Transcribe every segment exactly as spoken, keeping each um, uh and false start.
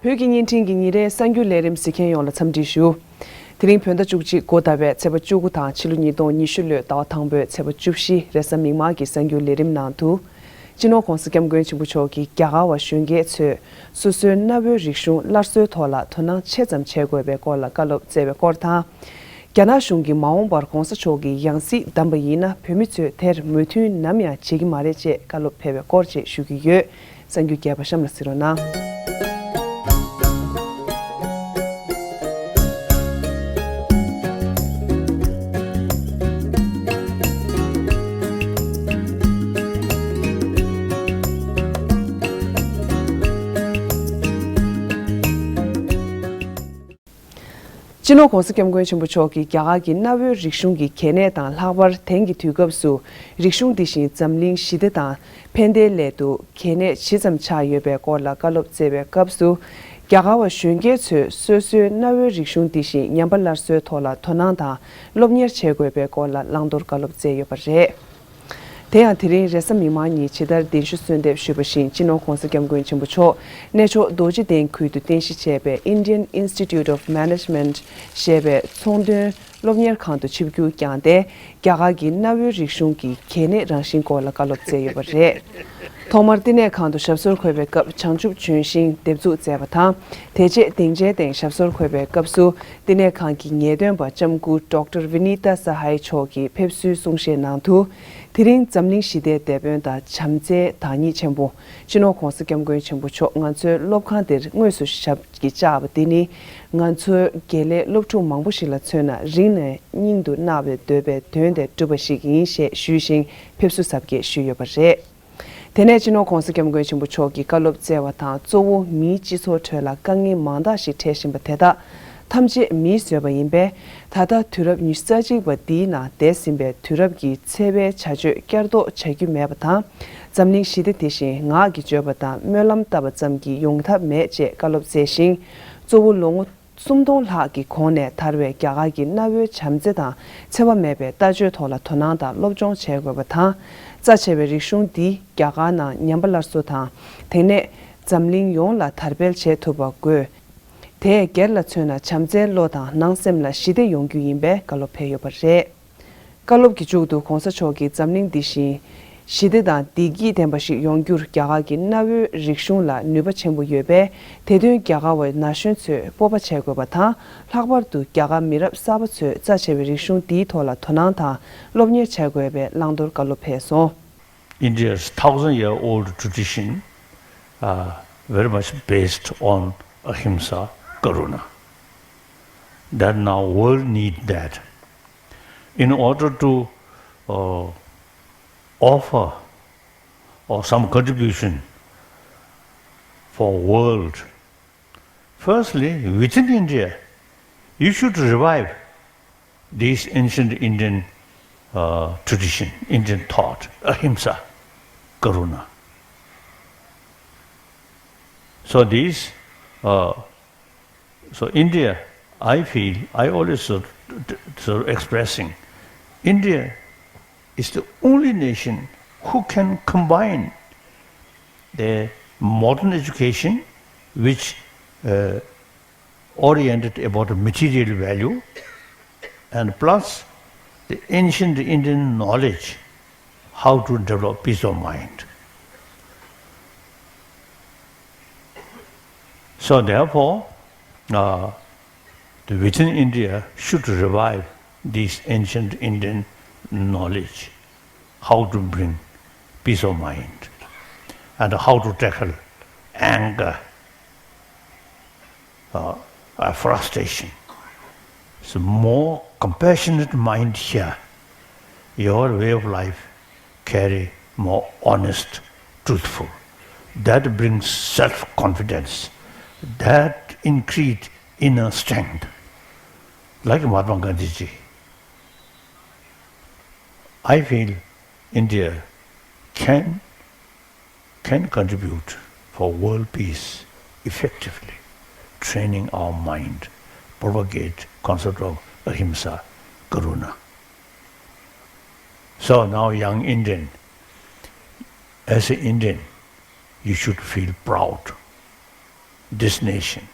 བོད་ཀྱི་བརྙན་འཕྲིན་གྱི་ཉིན་རེའི་གསར་འགྱུར་ལས་རིམ་གཟིགས་མཁན་ཡོངས་ལ་འཚམས་འདྲི་ཞུ། དེ་རིང་བོད་ཟླ་བཅུ་གཅིག་འགོ་ཟླ་བའི་ཚེས་པ་བཅུ་དགུ་དང་ཕྱི་ལོ་ཉིས་སྟོང་ཉི་ཤུ་ལོའི་ཟླ་བ་དང་པོའི་ཚེས་པ་བཅུ་བཞི་རེས་གཟའ་མིག་དམར་གྱི་གསར་འགྱུར་ལས་རིམ་ནང་དུ། སྤྱི་ནོར་༧གོང་ས་༧སྐྱབས་མགོན་ཆེན་པོ་མཆོག་གིས་རྒྱ་གར་བ་གཞོན་སྐྱེས་ཚོས་སོ་སོའི་གནའ་བོའི་རིག་གཞུང་སླར་གསོའི་ཐོག་ལ་དོ་སྣང་ཆེ་ཙམ་བྱེད་དགོས་པའི་སྐོར་ལ་བཀའ་སློབ་སྩལ་བའི་སྐོར་དང་། རྒྱ་ནག་གཞུང་གིས་མ་འོངས་པར་༧གོང་ས་མཆོག་གི་ཡང་སྲིད་བདམས་པ་ཡིན་ན་བོད་མི་ཚོས་དེར་མོས་མཐུན་ནམ་ཡང་བྱེད་ཀྱི་མ་རེད་ཅེས་བཀའ་སློབ་ཕེབས་པའི་སྐོར་བཅས་ཞུ་གི་ཡོད། གསར་འགྱུར་རྒྱས་པ་གཤམ་ལ་གཟིགས་རོགས་གནང་། སྤྱི་ནོར་༧གོང་ས་༧སྐྱབས་མགོན་ཆེན་པོ་མཆོག་གིས་རྒྱ་གར་གྱི་གནའ་བོའི་རིག་གཞུང་གི་གལ་གནད་དང་། ལྷག་པར་དེང་གི་དུས་སྐབས་སུ་རིག་གཞུང་འདི་བཞིན་འཛམ་གླིང་ཞི་བདེ་དང་ཕན་བདེའི་སླད་དུ་གལ་གནད་ཇི་ཙམ་ཆགས་ཡོད་པའི་སྐོར་ལ་བཀའ་སློབ་སྩལ་བའི་སྐབས་སུ། རྒྱ་གར་བ་གཞོན་སྐྱེས་ཚོས་སོ་སོའི་གནའ་བོའི་རིག་གཞུང་འདི་བཞིན་ཉམས་པ་སླར་གསོའི་ཐོག་ལ་དོ་སྣང་དང་སློབ་གཉེར་བྱེད་དགོས་པའི་སྐོར་ལ་བླང་དོར་བཀའ་སློབ་སྩལ་ཡོད་པ་རེད། དེ་ཡང་དེ་རིང་རེས་གཟའ་མིག་དམར་ཉིན་ཇི་ལྟར་གདན་ཞུ་གསོལ་འདེབས་ཞུས་པ་བཞིན། སྤྱི་ནོར་༧གོང་ས་༧སྐྱབས་མགོན་ཆེན་པོ་མཆོག་གནས་མཆོག་རྡོ་རྗེ་གདན་ཁུལ་དུ་རྟེན་གཞི་བྱས་པའི་Indian Institute of Management ཞེས་པའི་ཚོང་དོན་སློབ་གཉེར་ཁང་དུ་ཆིབས་བསྒྱུར་བསྐྱངས་ཏེ། རྒྱ་གར་གྱི་གནའ་བོའི་རིག་གཞུང་གི་གལ་གནད་རང་བཞིན་སྐོར་ལ་བཀའ་སློབ་སྩལ་ཡོད་པ་རེད། ཐོག་མར་བསྟི་གནས་ཁང་དུ་ཞབས་སོར་འཁོད་པའི་སྐབས་བྱང་ཆུབ་ལྗོན་ཤིང་འདེབས་འཛུགས་མཛད་པ་དང་། དེ་རྗེས་སྡིངས་ཆའི་སྟེང་ཞབས་སོར་འཁོད་པའི་སྐབས་སུ། བསྟི་གནས་ཁང་གི་ངེས་སྟོན་པ་ལྕམ་སྐུ་Doctor Vinita Sahai མཆོག་གིས་ཕེབས་བསུའི་གསུང་བཤད་ནང་དུ། དེ་རིང་འཛམ་གླིང་ཞི་བདེའི་དེད་དཔོན་དང་བྱམས་བརྩེའི་བདག་ཉིད་ཆེན་པོ། སྤྱི་ནོར་༧གོང་ས་༧སྐྱབས་མགོན་ཆེན་པོ་མཆོག་ང་ཚོའི་སློབ་ཁང་འདིར་དངོས་སུ་ཞབས་ཀྱིས་བཅགས་པ་འདི་ནི། ང་ཚོའི་དགེ་ལས་སློབ་ཕྲུག་མང་པོ་ཞིག་ལ་མཚོན་ན་རིང་ནས་སྙིང་དུ་བརྣག་པའི་འདོད་པའི་དོན་དེ་གྲུབ་པ་ཞིག་ཡིན་ཞེས་ཞུས་ཤིང་། ཕེབས་བསུ་གཟབ་རྒྱས་ཞུས་ཡོད་པ་རེད། དེ་ནས་སྤྱི་ནོར་༧གོང་ས་༧སྐྱབས་མགོན་ཆེན་པོ་མཆོག་གིས་བཀའ་སློབ་སྩལ་བ་དང་། གཙོ་བོ་མིའི་སྤྱི་ཚོགས་ཁྲོད་ལ་དཀའ་ངལ་མང་དག་ཞིག་འཕྲད་བཞིན་པ་དེ་དག་ཐམས་ཅད་མིས་བཟོས་པ་ཡིན་པས། ད་ལྟ་དུས་རབས་ཉི་ཤུ་རྩ་གཅིག་པ་འདིའི་ནང་བསྡད་ཟིན་པའི་དུས་རབས་ཀྱི་འཚེ་བའི་བྱ་སྤྱོད་བསྐྱར་ཟློག་བྱ་རྒྱུ་མེད་པ་དང་། འཛམ་གླིང་ཞི་བདེ་དེ་བཞིན་ངག་གི་བརྗོད་པ་དང་སྨོན་ལམ་བཏབ་པ་ཙམ་གྱིས་ཡོང་ཐབས་མེད་ཅེས་བཀའ་སློབ་སྩལ་ཞིང་། གཙོ་བོ་ལོ་ངོ་སུམ་སྟོང་ལྷག་གི་གོང་ནས་དར་བའི་རྒྱ་གར་གྱི་གནའ་བོའི་བྱམས་བརྩེ་དང་འཚེ་བ་མེད་པའི་ལྟ་སྤྱོད་ཐོག་ལ་དོ་སྣང་དང་སློབ་སྦྱོང་བྱེད་དགོས་པ་དང་། རྩ་ཆེ་བའི་རིག་གཞུང་འདི་རྒྱ་གར་ནང་ཉམས་པ་སླར་གསོ་དང་། དེ་ནས་འཛམ་གླིང་ཡོངས་ལ་དར་སྤེལ་བྱེད་ཐུབ་པ་དགོས། དེས་སྒེར་ལ་མཚོན་ན་བྱམས་བརྩེའི་བློ་དང་ནང་སེམས་ལ་ཞི་བདེ་ཡོང་རྒྱུ་ཡིན་པའི་བཀའ་སློབ་ཕེབས་ཡོད་པ་རེད། བཀའ་སློབ་ཀྱི་མཇུག་ཏུ་༧གོང་ས་མཆོག་གིས་འཛམ་གླིང་འདི་བཞིན་ཞི་བདེ་དང་བདེ་སྐྱིད་ལྡན་པ་ཞིག་ཡོང་རྒྱུར་རྒྱ་གར་གྱི་གནའ་བོའི་རིག་གཞུང་ལ་ནུས་པ་ཆེན་པོ་ཡོད་པས། དེ་དོན་རྒྱ་གར་བ་ན་གཞོན་ཚོས་སྤོབས་པ་བྱེད་དགོས་པ་དང་། ལྷག་པར་དུ་རྒྱ་གར་མི་རབས་གསར་པ་ཚོས་རྩ་ཆེ་བའི་རིག་གཞུང་འདིའི་ཐོག་ལ་དོ་སྣང་དང་སློབ་གཉེར་བྱ་དགོས་པའི་བླང་དོར་བཀའ་སློབ་ཕེབས་སོང་། India's thousand year old tradition are very much based on ahimsa, karuna. That now world need that. In order to uh, offer or some contribution for world, firstly, within India, you should revive this ancient Indian uh, tradition, Indian thought, ahimsa, karuna. So these, uh, so India, I feel, I always sort, sort of expressing, India is the only nation who can combine the modern education, which uh, oriented about material value, and plus the ancient Indian knowledge how to develop peace of mind. So therefore, uh, the within India should revive this ancient Indian knowledge, how to bring peace of mind and how to tackle anger, uh, uh, frustration. It's a more compassionate mind here. Your way of life carry more honest, truthful. That brings self-confidence. That increase inner strength. Like Mahatma Gandhi ji, I feel India can can contribute for world peace effectively, training our mind, propagate concept of ahimsa, karuna. So now, young Indian, as an Indian, you should feel proud this nation.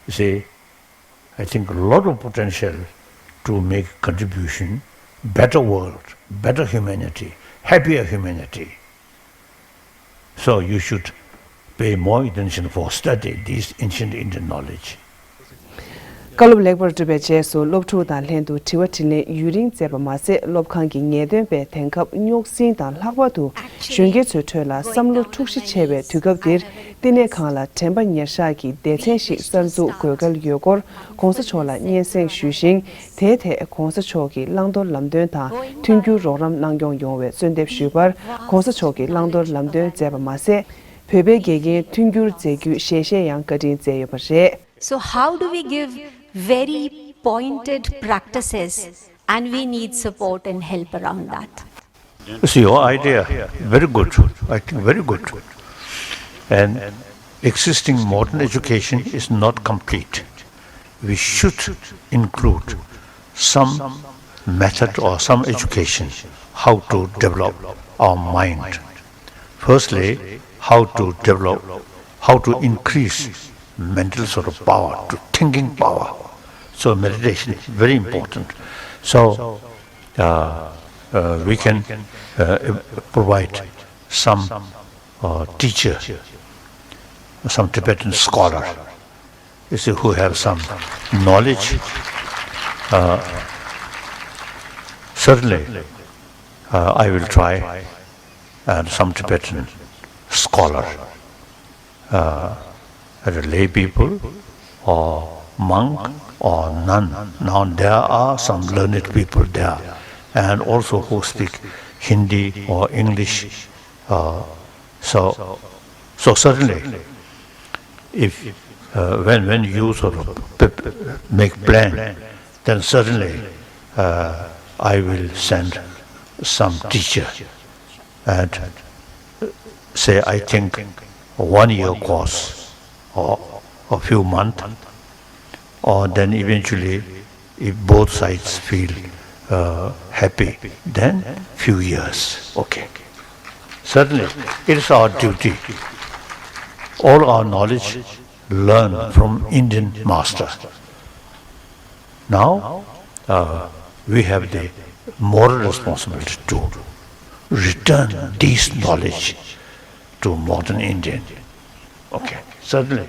You see, I think a lot of potential to make contribution, better world, better humanity, happier humanity. So you should pay more attention for study these ancient Indian knowledge. བཀའ་སློབ་ལེགས་པར་གྲུབ་པའི་རྗེས་སུ་སློབ་ཕྲུག་དང་ལྷན་དུ་དྲི་བ་དྲིས་ལན་ཡུན་རིང་མཛད་པ་མ་ཟད། སློབ་ཁང་གི་ངེས་སྟོན་པས་དེང་སྐབས་རྙོག་ཟིང་དང་ལྷག་པར་དུ་གཞོན་སྐྱེས་ཚོའི་ཁྲོད་ལ་བསམ་བློ་འཁྲུག་གཞི་ཆེ་བའི་དུས་སྐབས་འདིར། བསྟི་གནས་ཁང་ལ་དྲན་པ་ཉེར་བཞག་གི་སྡེ་ཚན་ཞིག་གསར་འཛུགས་དགོས་གལ་ཡོད་སྐོར་༧གོང་ས་མཆོག་ལ་སྙན་སེང་ཞུས་ཤིང་། དེའི་ཐད་༧གོང་ས་མཆོག་གི་བླང་དོར་ལམ་སྟོན་དང་མཐུན་འགྱུར་རོགས་རམ་གནང་སྐྱོང་ཡོང་བའི་གསོལ་འདེབས་ཞུས་པར། ༧གོང་ས་མཆོག་གིས་བླང་དོར་ལམ་སྟོན་མཛད་པ་མ་ཟད། བོད་པའི་དགེ་རྒན་མཐུན་འགྱུར་མཛད་རྒྱུའི་ཞལ་བཞེས་ཡང་བཀའ་དྲིན་མཛད་ཡོད་པ་རེད། So how do we give very pointed practices, and we need support and help around that. It's your idea. Very good. I think very good. And existing modern education is not complete. We should include some method or some education how to develop our mind. Firstly, how to develop, how to increase mental sort of power, to thinking power. So meditation is very important. So uh, uh, we can uh, provide some uh, teacher, some Tibetan scholar, you see, who have some knowledge. Uh, certainly, uh, I will try, and some Tibetan scholar, uh, whether lay people or monk or nun. Now there are some learned people there, and also who speak Hindi or English. Uh, so, so certainly, if uh, when when you sort of p- p- make plan, then certainly uh, I will send some teacher and say, I think one year course or a few months, or then eventually, if both sides feel uh, happy, then few years. Okay. Certainly, it is our duty. All our knowledge learn from Indian master. Now, uh, we have the moral responsibility to return this knowledge to modern Indian. Okay, certainly.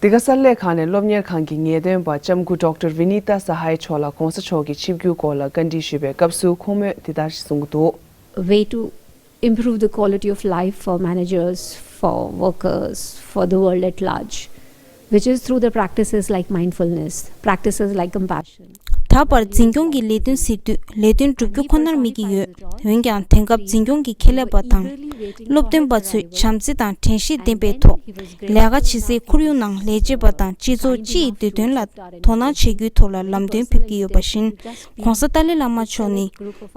འདི་ག་གསར་ལས་ཁང་ནས་སློབ་གཉེར་ཁང་གི་ངེས་སྟོན་པ་ལྕམ་སྐུ་ཌོག་ཊར་ཝི་ནི་ཏཱ་ས་ཧའི་མཆོག་ལ་༧གོང་ས་མཆོག་གི་ཆིབས་བསྒྱུར་སྐོར་ལ་བཀའ་འདྲི་ཞུས་པའི་སྐབས་སུ་ཁོང་མོས་འདི་ལྟར་གསུངས་འདུག Way to improve the quality of life for managers, for workers, for the world at large, which is through the practices like mindfulness, practices like compassion. ད་བར་འཛིན་སྐྱོང་གི་ལས་དོན་ཟེར་དུས་ལས་དོན་བསྒྲུབ་རྒྱུ་ཁོ་ནར་དམིགས་ཀྱི་ཡོད། འོན་ཀྱང་དེང་སྐབས་འཛིན་སྐྱོང་གི་ཁེ་ལས་པ་དང་སློབ་སྟོན་པ་ཚོས་བྱམས་བརྩེ་དང་དྲན་ཤེས་ལྡན་པའི་ཐོག་ལས་ཀ་བྱེད་སའི་ཁོར་ཡུག་ནང་ལས་བྱེད་པ་དང་སྤྱི་ཚོགས་སྤྱི་ཡི་བདེ་དོན་ལ་དོ་སྣང་བྱེད་རྒྱུའི་ཐོག་ལ་ལམ་སྟོན་ཕེབས་ཀྱི་ཡོད་པ་བཞིན། ༸གོང་ས་ཏཱ་ལའི་བླ་མ་མཆོག་ནི་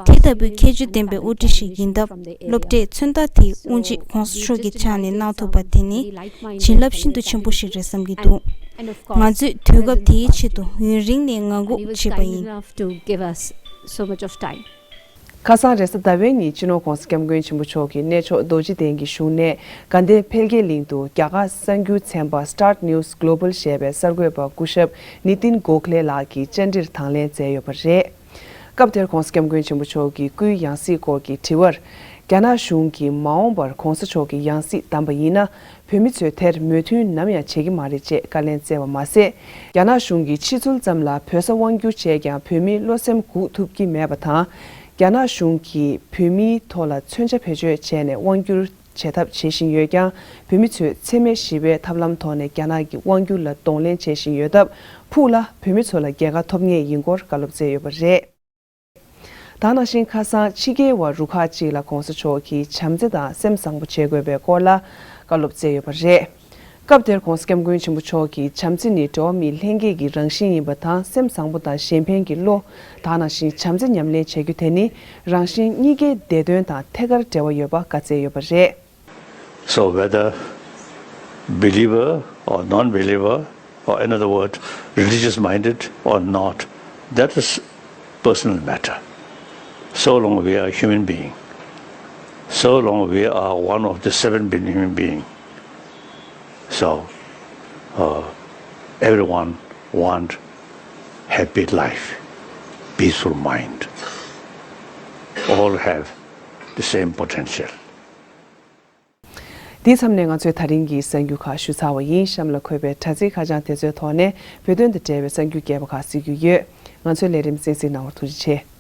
དེ་ལྟ་བུའི་ཁྱད་ཆོས་ལྡན་པའི་དབུ་ཁྲིད་ཞིག་ཡིན་སྟབས། སློབ་གྲྭའི་མཚོན་རྟགས་དེའི་དབུ་འབྱེད་༸གོང་ས་མཆོག་གི་ཕྱག་ནས་གནང་ཐུབ་པ་དེ་ནི་བྱིན་རླབས་ཤིན་ཏུ་ཆེན་པོ་ཞིག་རེད་བསམ་གྱི་འདུག་ང་ཚོས་དུས་སྐབས་དེའི་ཆེད་དུ་ཡུན་རིང་ནས་ངང་སྒུག་བྱས་པ་ཡིན། ཁ་སང་རེས་གཟའ་ཟླ་བའི་ཉིན་སྤྱི་ནོར་༸གོང་ས་༸སྐྱབས་མགོན་ཆེན་པོ་མཆོག་གིས་གནས་མཆོག་རྡོ་རྗེ་གདན་གྱི་བཞུགས་གནས་དགའ་ལྡན་འཕེལ་རྒྱས་གླིང་དུ་རྒྱ་གར་གསར་འགྱུར་ཚན་པ་Start News Global ཞེས་པའི་གསར་འགོད་པ་སྐུ་ཞབས་ནི་ཏིན་གོ་ཁ་ལེ་ལགས་ཀྱིས་བཅར་འདྲིར་དང་ལེན་མཛད་ཡོད་པ་རེད། སྐབས་དེར་༸གོང་ས་༸སྐྱབས་མགོན་ཆེན་པོ་མཆོག་གིས་སྐུའི་ཡང་སྲིད་སྐོར་གྱི་དྲི་བར། རྒྱ་ནག་གཞུང་གིས་མ་འོངས་པར་༸གོང་ས་མཆོག་གི་ཡང་སྲིད་བདམས་པ་ཡིན་ན། བོད་མི་ཚོས་དེར་མོས་མཐུན་ནམ་ཡང་བྱེད་ཀྱི་མ་རེད་ཅེས་བཀའ་ལན་སྩལ་བ་མ་ཟད། རྒྱ་ནག་གཞུང་གིས་ཕྱི་ཚུལ་ཙམ་ལ་བོད་ས་དབང་བསྒྱུར་བྱས་ཀྱང་བོད་མིའི་བློ་སེམས་འགུག་ཐུབ་ཀྱི་མེད་པ་དང་། རྒྱ་ནག་གཞུང་གིས་བོད་མིའི་ཐོག་ལ་མཚོན་ཆ་བེད་སྤྱོད་བྱས་ནས་དབང་བསྒྱུར་བྱེད་ཐབས་བྱེད་བཞིན་ཡོད་ཀྱང་། བོད་མི་ཚོས་འཚེ་མེད་ཞི་བའི་ཐབས་ལམ་ཐོག་ནས་རྒྱ་ནག་གི་དབང་བསྒྱུར་ལ་གདོང་ལེན་བྱེད་བཞིན་ཡོད་སྟབས། ཕུགས་ལ་བོད་མི་ཚོ་ལ་རྒྱལ་ཁ་ཐོབ་ངེས་ཡིན་སྐོར་བཀའ་སློབ་སྩལ་ཡོད་པ་རེད། ད་ནང་བཞིན་ཁ་སང་ཕྱི་རྒྱལ་བ་རུ་ཁག་ཅིག་ལ་༸གོང་ས་མཆོག་གིས་བྱམས་བརྩེ་དང་སེམས་བཟང་པོ་བྱེད་དགོས་པའི་སྐོར་ལ་བཀའ་སློབ་སྩལ་ཡོད་པ་རེད། སྐབས་དེར་༸གོང་ས་༸སྐྱབས་མགོན་ཆེན་པོ་མཆོག་གིས་བྱམས་བརྩེ་ནི་འགྲོ་བ་མིའི་ལྷན་སྐྱེས་ཀྱི་རང་བཞིན་ཡིན་པ་དང་། སེམས་བཟང་པོ་དང་གཞན་ཕན་གྱི་བློ། ད་ནང་བཞིན་བྱམས་བརྩེ་ཉམས་ལེན་བྱ་རྒྱུ་དེ་ནི་རང་གཞན་གཉིས་ཀའི་བདེ་དོན་དང་ཐད་ཀར་འབྲེལ་བ་ཡོད་པ་བཀའ་སྩལ་ཡོད་པ་རེད། So whether believer or non-believer, or in other words, religious minded or not, that is personal matter. So long we are human being, so long we are one of the seven billion human being, So, uh, everyone want happy life, peaceful mind. All have the same potential. དེའི་མཚམས་ནས་ང་ཚོས་ད་རིང་གི་གསར་འགྱུར་ཁག་ཞུ་ཚར་བ་ཡིན། གཤམ་ལ་འཁོད་པའི་དྲ་ཚིགས་ཁ་བྱང་དེ་ཚོའི་ཐོག་ནས་བོད་དོན་དང་འབྲེལ་བའི་གསར་འགྱུར་རྒྱས་པ་ཁག་གཟིགས་རྒྱུ་ཡོད། ང་ཚོའི་ལས་རིམ་གསན་གཟིགས་གནང་བར་ཐུགས་རྗེ་ཆེ།